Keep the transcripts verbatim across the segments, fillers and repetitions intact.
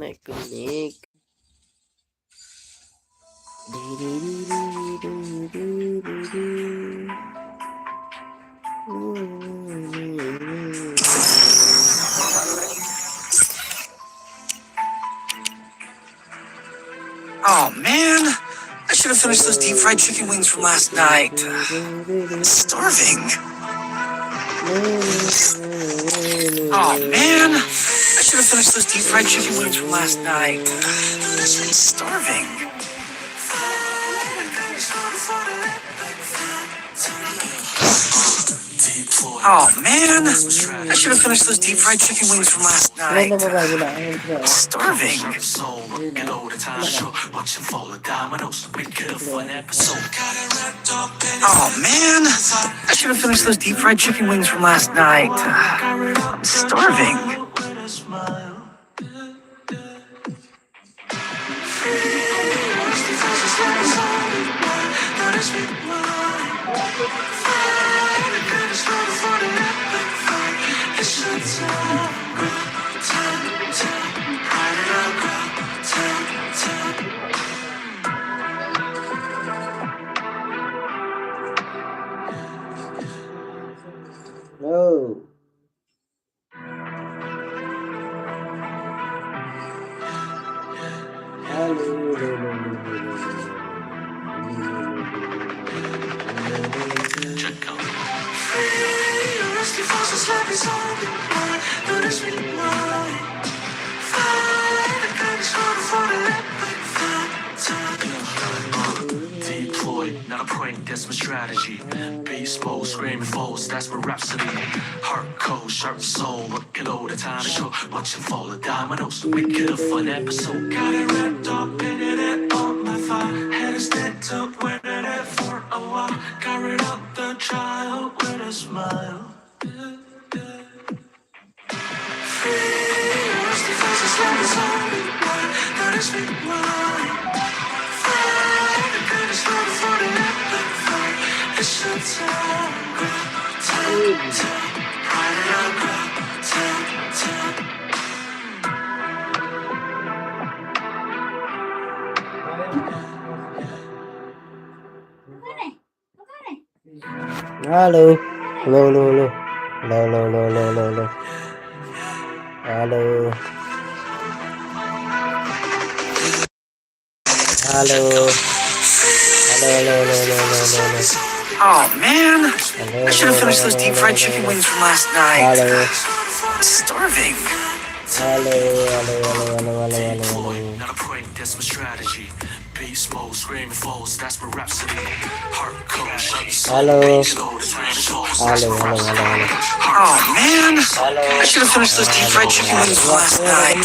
Kumne. Oh man, I should have finished those deep fried chicken wings from last night. I'm starving. Oh man, I should have finished those deep fried chicken wings from last night. I'm starving. Oh man, I should have finished those deep fried chicken wings from last night. Starving. Oh man, I should have finished those deep fried chicken wings from last night. I'm starving. No. Deploy, not a prank, that's my strategy. Beast mode, screaming foes, that's my rhapsody. Hardcore, sharp soul, look at all the time. Show, watch and fall, the dominoes. We get a fun episode. Got it wrapped up, painted it on my fire. Had a stand up, waited it for a while. Got rid of the child with a smile. Hello. Hello, hello, hello. Hello, hello, hello, hello, hello, hello. Hello. Hello, hello, hello, hello, hello, hello. Oh man. Hello, I should have finished those deep fried chicken wings from last night. Hello. I'm starving. Hello, hello, hello, hello, hello, hello, hello. Not a prank, that's my strategy. Beast mode, screaming foes, that's my rhapsody. Hardcore, sharp soul, hello. Hello, hello, hello, hello. Oh man, I should have finished those deep fried chicken wings from last night.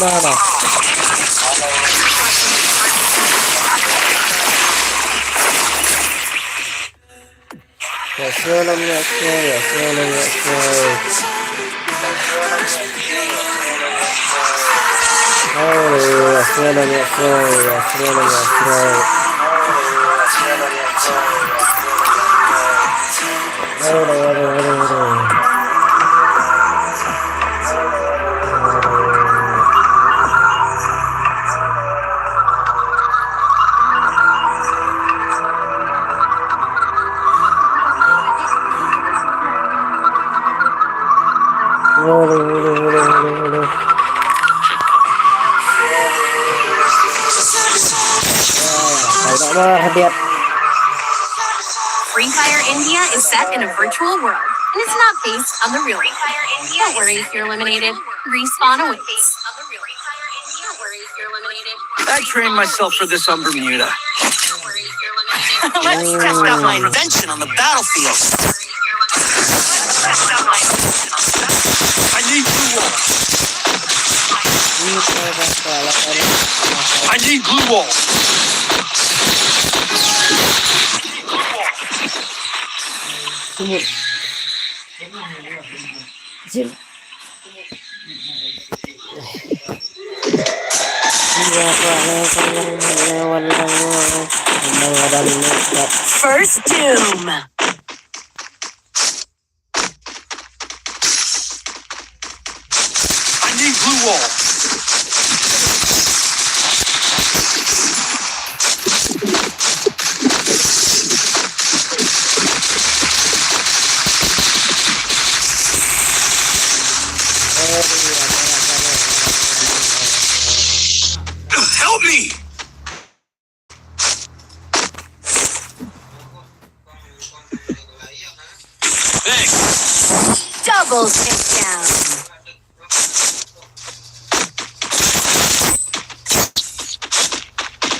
Free Fire India is set in a virtual world, and it's not based on the real world. Don't worry if you're eliminated. Respawn awaits. I trained myself for this on Bermuda. Let's test out my invention on the battlefield. I need blue wall. I need blue wall. Jim. First Doom. I need blue wall. Double takedown.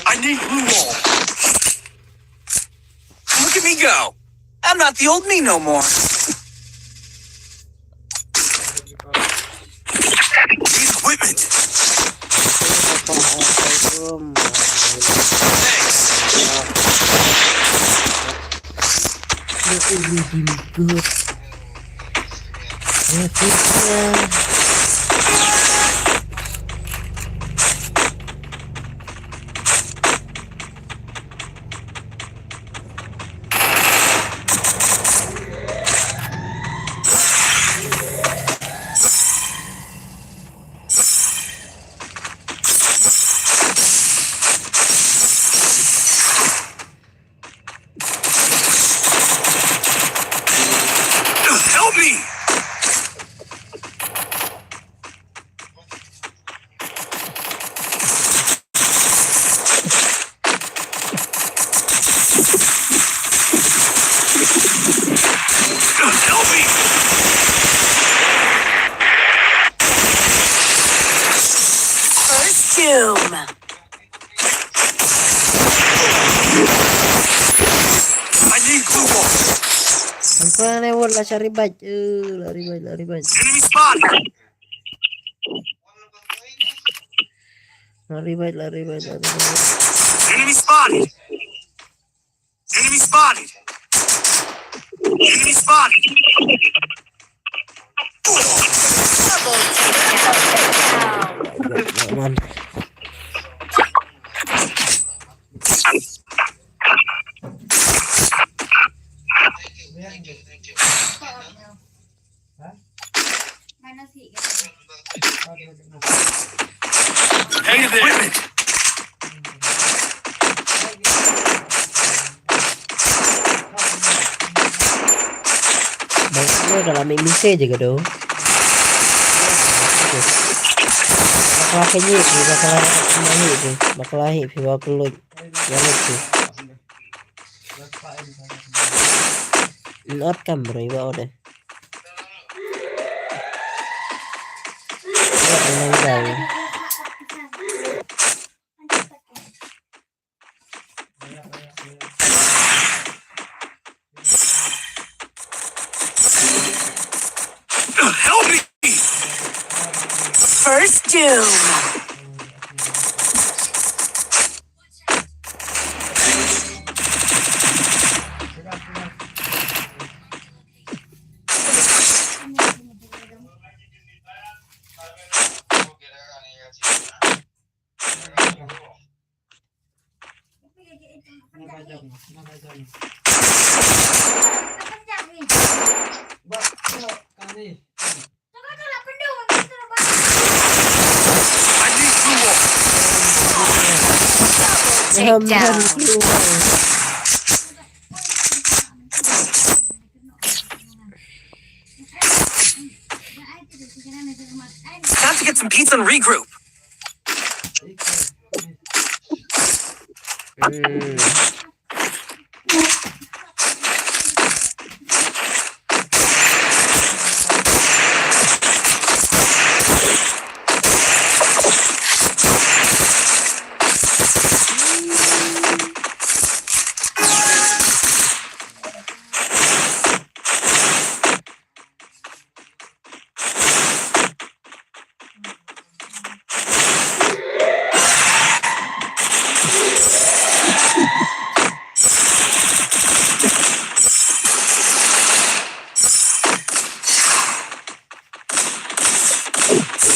I need blue wall. Look at me go. I'm not the old me no more. Need equipment. Thanks. This is really good. This is, uh, Help me! Help me! First Doom. I need blue wall. Ang pala na wall, la siya revive. Eh, la revive, la revive. Enemy spotted. La revive, la revive, la revive. Enemy spotted. Enemy spotted. Enemy spotted. Double takedown. Hey there. Bang, lo dalam mid mission je kado. Bakla kanye, bakla kanye, bakla hi, bakla kanye. Not kam bro, iba ode. Iba menang dai. Help me! First Doom. Take down. Time to get some pizza and regroup.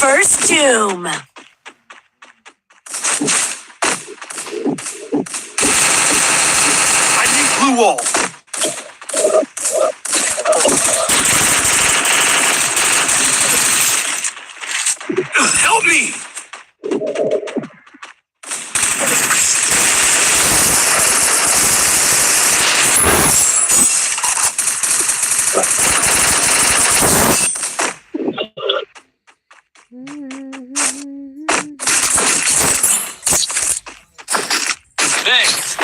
First Doom. I need blue wall. Help me! Thanks.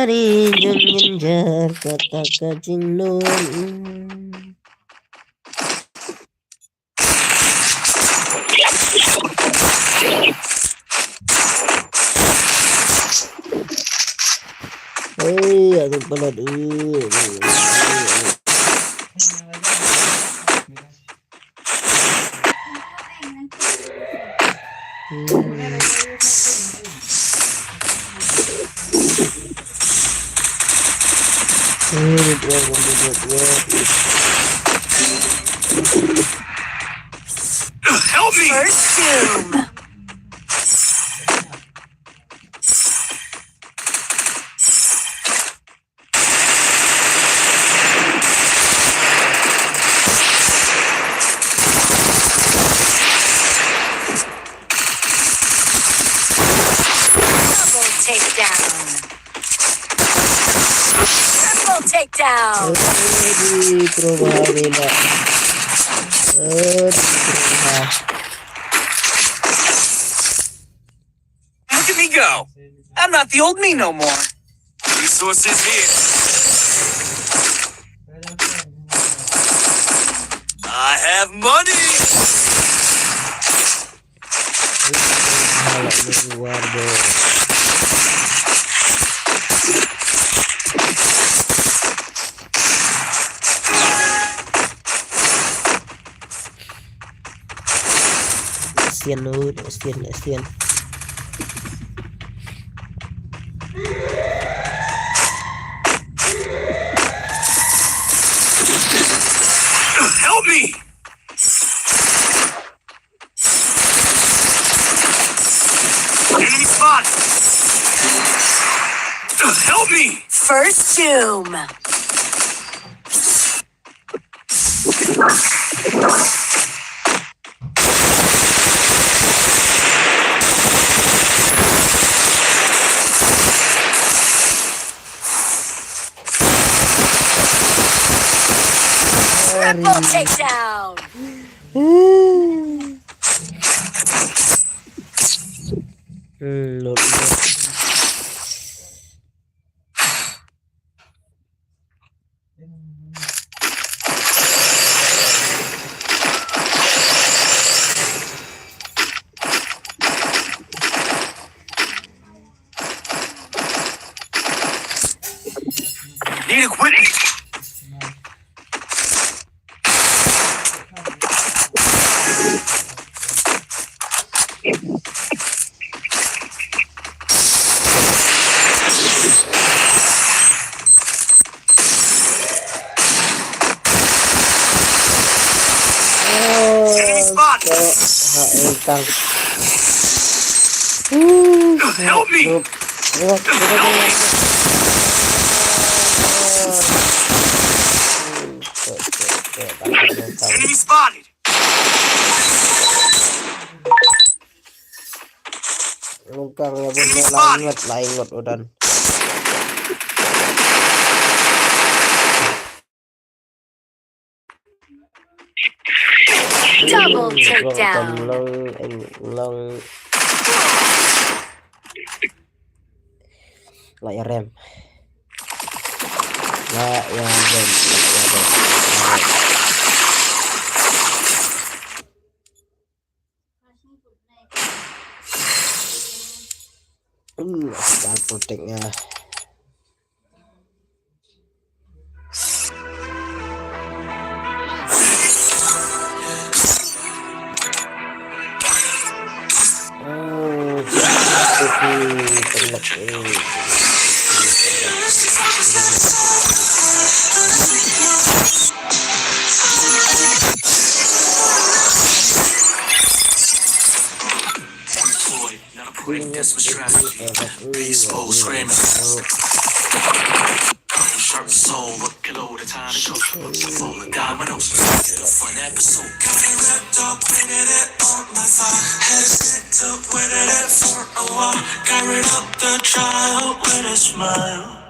Ri jong ngin jar kata ka jinglong. Hei, aduh, palat, eh. Help me! First Doom. Double takedown. Triple takedown. Aduh, Pro Bha bela. Aduh, Pro Bha. Look at me go. I'm not the old me no more. Resources here. I have money. Stian, Stian, Stian. Help me! Enemy spotted! Help me! First Doom. Triple takedown. Hmm, lol. Need equipment. Enemy spotted. Ha, engkang. Help me! Help me! Enemy spotted! Lungkang ya bun, lai ngot, lai ngot udan. Double takedown. Long, long. Lah ya rem. Lah ya rem, lah ya rem. Hmm, Star Protect-nya. Not a point, that's my strategy. Peaceful screaming. Sharp soul, what kilo the time to show. Look for the dominoes. Fun episode. Got me wrapped up, painted it on my thigh. Had a stick to waited it for a while. Got rid of the child with a smile.